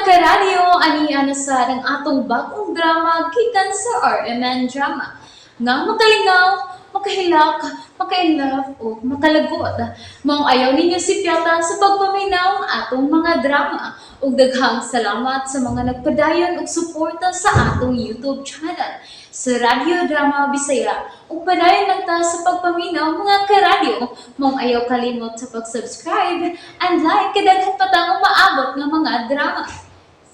Karadyo, ani na sa ang atong bagong drama gikan sa RMN Drama. Nga makalingaw, makahilak, maka-inlove o makalagot. Maong ayaw ninyo sipyata sa pagpaminaw ang atong mga drama. Ug daghang salamat sa mga nagpadayon og suporta sa atong YouTube channel sa Radyo Drama Bisaya. Ug padayon lang ta sa pagpaminaw, mga karadyo. Maong ayaw kalimot sa pag-subscribe and like kay daghan pa tang umaabot nga mga drama.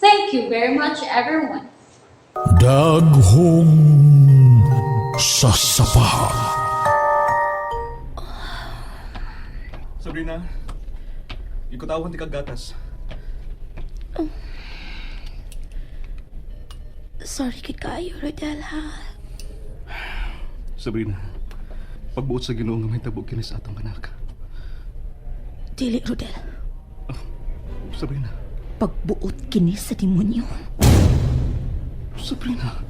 Thank you very much, everyone. Daghong sasapa. Sabrina, ikutawan di kag gatas. Sorry kay kayo, Rodel, ha? Sabrina, pagbuot sa Ginoo nga may tabo kini sa atong anak. Dili, Rodel. Sabrina, Pagbuot kini sa demonyo. Sabrina,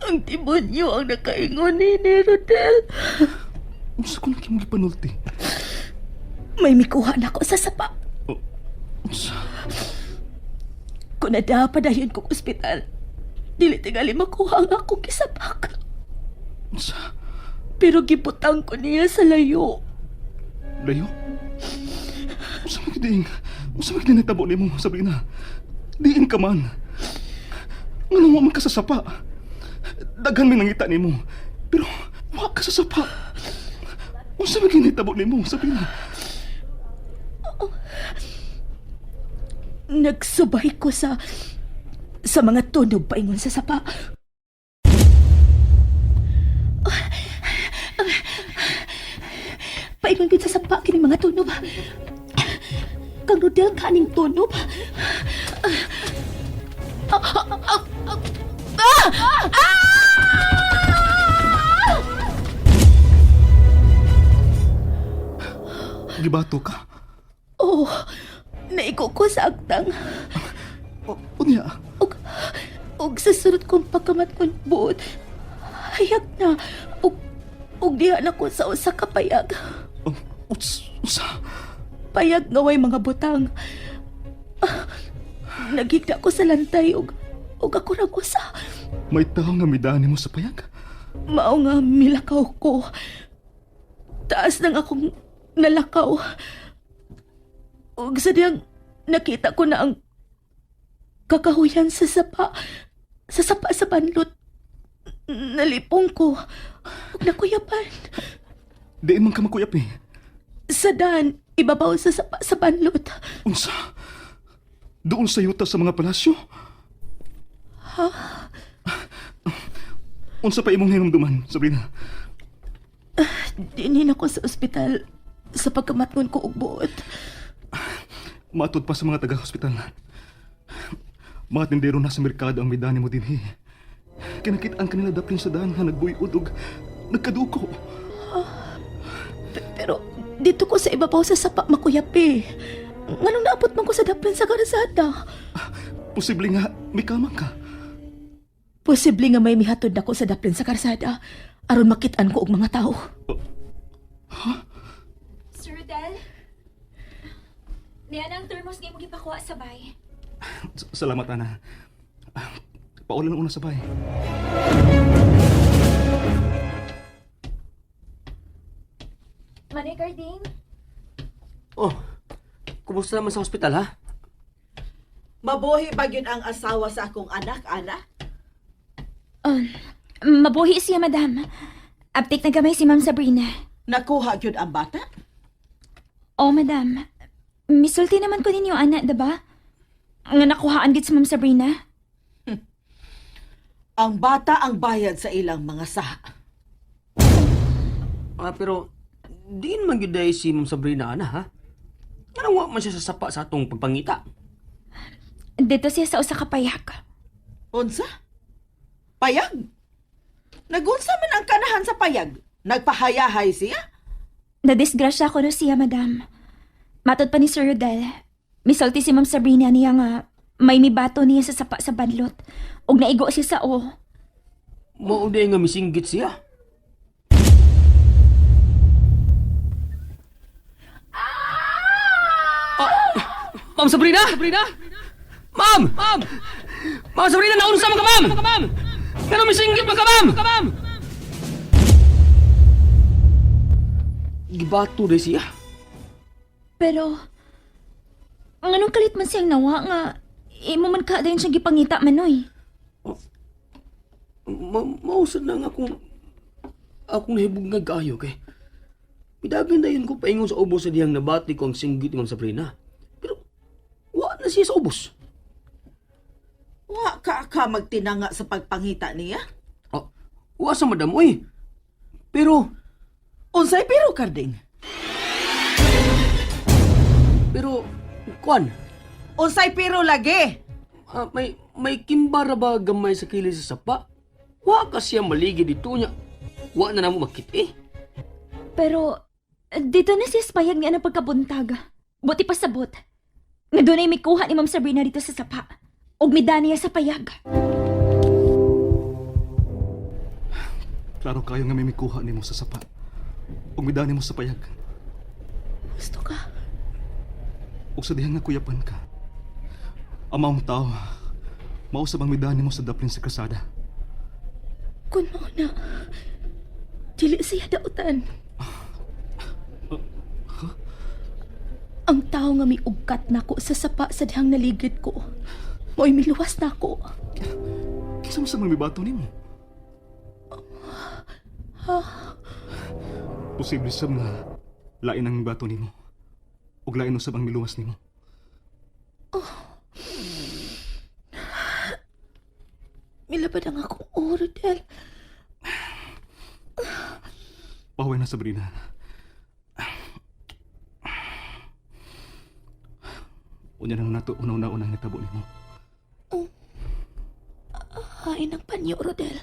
Ang demonyo ang nakaingon ni Rodel. Unsa ko nang imong gipanulti? May mikuha na ko sa sapa. Oh, unsa? Kung nadapadayon kong ospital, dili tingali makuha ang akong gisapak. Unsa? Pero gibutang ko niya sa layo. Layo? Unsa man gid? Unsa man gid nahitabo nimo, Sabrina? Diin ka man. Ngano wa man ka sa sapa? Daghan may nangita nimo. Pero wa ka sa sapa. Unsa man gid nahitabo nimo, Sabrina? Nagsubay ko sa mga tunog paingon sa sapa. Paingon gud sa sapa kini mga tunob. Kang Rodel, kaning tunob. Gibato ka. Oh, naigo ko sa agtang. O, unya. Ug sa sunod kong pagkamat kong buot, hayag na. Ug diha na ko sa usa ka payag. Oh, unsa? Payag nga way mga butang. Ah, nagigda ko sa lantay ug ako rang usa. May tao nga midani mo sa payag? Mao nga milakaw ko. Taas nang akong nalakaw. Ug sa diyang nakita ko na ang kakahuyan sa sapa. Sa sapa sa banlot. Nalipong ko. Ug nakuyapan. Diin man ka makuyap eh. Sa dan, ibabaw sa sapa sa banlot. Unsa? Doon sa yuta sa mga palasyo? Ha? Unsa pa imong hinumduman, Sabrina? Dinin ako sa ospital sa pagkamatngon ko og buot. Matud pa sa mga taga-hospital. Mga tindero na sa merkado ang midani mo dinhi. Kinakit ang kanila daplin sa daan nga nagbuyod og nagkaduko. Pero dito ko sa ibabaw sa sapa makuyapi. Nganong naabot man ko sa daplin sa karsada? Posible nga may kamang ka. Posible nga may mihatod nako sa daplin sa karsada aron makit-an ko og mga tao. Sir Rodel? Niya ang thermos nga imong gipakuha sa bay. Salamat, Ana. Paulan una sabay. Manay Garding? Oh, kumusta naman sa ospital, ha? Mabuhi ba yun ang asawa sa akong anak, ana? Mabuhi siya, madam. Aptik na gamay si Ma'am Sabrina. Nakuha yun ang bata? Oh, madam. Misulti naman ko ninyo, ana, diba? Nga nakuhaan gid si Ma'am Sabrina. Ang bata ang bayad sa ilang mga saha. Ah, pero diin man gyud day si Ma'am Sabrina, ana, ha? Nganong wa man siya sa sapa sa atong pagpangita? Dito siya sa usa ka payak. Unsa? Payag? Nagunsa man ang kanahan sa payag? Nagpahayahay siya? Nadisgrasya ko na siya, madam. Matod pa ni Sir Rodel. Misulti si Ma'am Sabrina niya nga may mibato niya sa sapa sa badlot. Ug naigo siya sa o. Mao day nga misinggit siya. Ah, Ma'am Sabrina! Sabrina! Ma'am! Ma'am! Ma'am Sabrina, naunsa man ka, ma'am? Ma'am! Ngano misinggit man ka, ma'am? Ma'am! Gibato dai siya. Pero, ang anong kalit man siyang nawa nga, imo man ka dayon siyang gipangita, Manoy. Mausad na nga akong akong nahibog nga gayo kay. Midagan dayon ko paingon sa ubos sa diyang nabati ko ang singgit ni Ma'am Sabrina. Pero wa na siya sa ubos. Wa ka ka magtinanga sa pagpangita niya? Oh, wa sa madam oy. Pero Unsay pero, Karding? pero kuan, Unsay pero lagi? may kimbara ba gamay sa kilid sa sapa? Wa ka siya maligi dito niya. Wa na namo makit eh. Pero, dito na siya sa payag niya ng pagkabuntag. Buti pa sabot. Nga doon ay may kuha ni Ma'am Sabrina dito sa sapa. Og midani niya sa payag. Klaro kayo nga may mikuha nimo sa sapa. Ug midani mo sa payag. Gusto ka? Ug sa dihang nga kuyapan ka. Ang maong tao, mausab ang midani mo sa daplin sa krasada. Kun mao na, dili siya dautan. Ang tao nga miugkat nako sa sapa sa dihang naligid ko. Mo'y miluwas nako. Kinsa man sa mga mibato nimo? Posible sab nga lain ang mibato nimo. Ug lain usab ang miluwas nimo. Milabad ang akong oro, Del. Paway na, Sabrina. Unya nang nato una-una unang natabo nimo. Hain ang panyo, Rodel.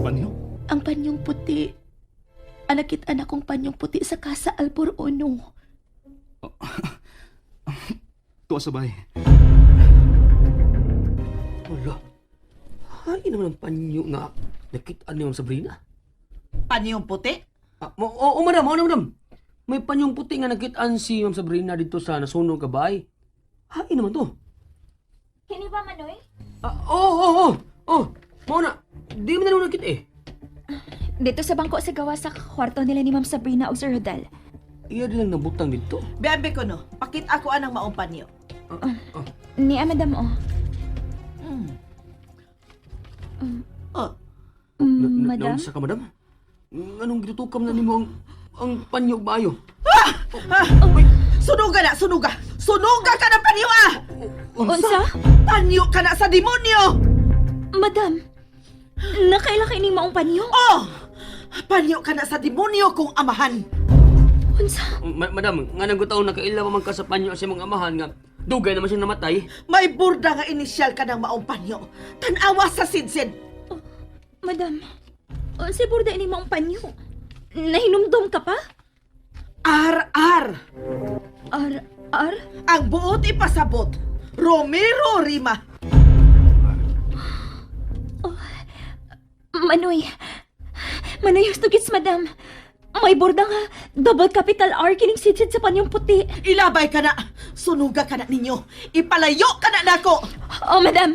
Panyo? Ang panyong puti. Anakit-anak kong panyong puti sa Casa Albor Ono. Tuwa sabay. Wala. Hay naman ang panyo nga nakita ni Ma'am Sabrina. Panyong puti? Ah, oo, oh, madam, oo, madam. May panyong puti nga nakitaan si Ma'am Sabrina dito sa nasunog ka bahay. Hay naman to. Kini ba, Manoy? Ah, oo, oo, oo. Oh, mao na. Di mo na naman nakita eh. Dito sa bangko sa gawa sa kwarto nila ni Ma'am Sabrina o Sir Rodel. Iya din lang nabutang dito. Biabe ko no, pakita ako anang maong panyo. Ni ah, madam, oh. Oh, Madam? Naunsa ka, madam? Anong gitutukam na nimo ang panyo maayo? Sunuga na, sunuga! Sunuga ka ng panyo ah! Unsa? Panyo ka na sa demonyo! Madam, nakaila kay ning maong panyo? Oh! Panyo ka na sa demonyo kung amahan! Unsa? Madam, nga nang taon nakaila pa man ka sa panyo sa imong amahan nga dugay naman siya namatay. May burda nga inisyal ka ng maong panyo. Tanawa sa sidsid! Madam, unsa burda ini maong panyo? Nahinumdum ka pa? RR! R, R? Ang buot ipasabot. Romero Rima. Manoy. Manoy, husto gits, madam. May borda nga, double capital R kining sidsid sa panyong puti. Ilabay ka na. Sunuga ka na ninyo. Ipalayo ka na nako. Oh, madam.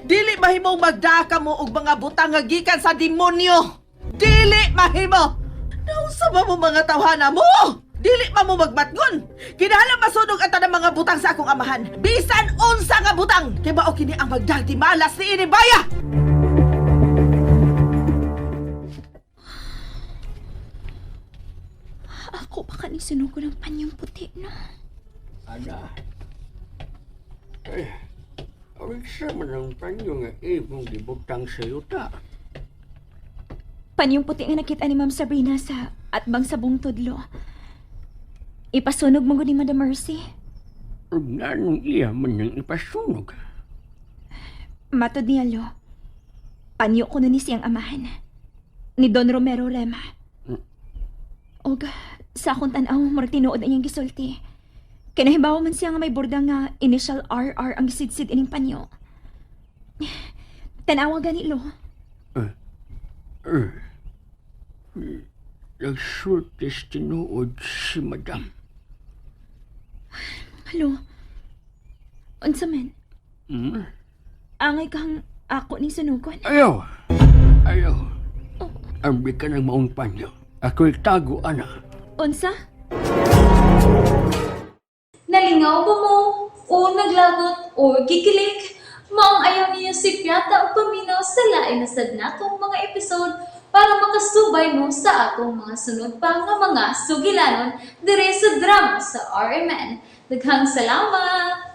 Dili mahimong magdaka mo og mga butang nga gikan sa demonyo. Dili mahimo. Nausa ba mo mga tawhana mo? Dili ba mo magmatngon? Kinahanglan masunog ang tanang mga butang sa akong amahan. Bisan unsa nga butang. Kay mao kini ang magdagdi malas ni Inibaya. Ako pa ka ni sunog ko ng panyong puti, no? Ada. Eh, unsa man ang panyo nga imong gibutang sa yuta? Panyong puti nga nakita ni Ma'am Sabrina sa atbang sabong tudlo. Ipasunog mo gud ni Madam Mercy. Ug nganong iya man nang ipasunog? Matod niya, lo. Panyo ko nun ni siyang amahan. Ni Don Romero Rema. Og, sa akong tanaw, murag tinuod na niyang gisulti. Kinahibaw man siya nga may borda nga initial RR ang gisidsid ining panyo. Tanawa gani, lo. Eh, nagsultis tinuod si madam. Halo. Unsa man? Angay kang ako ning sunugon. Ayaw. Ayaw. Ambi ka ng maong panyo. Ako'y tago, ana. Unsa? Nalingaw ba mo? O naglagot o gikilig? Maong ayaw niyo si Piata o paminaw sa lain na sad natong mga episode para makasubay mo sa atong mga sunod pa nga mga sugilanon dire sa drama sa RMN. Daghang salamat!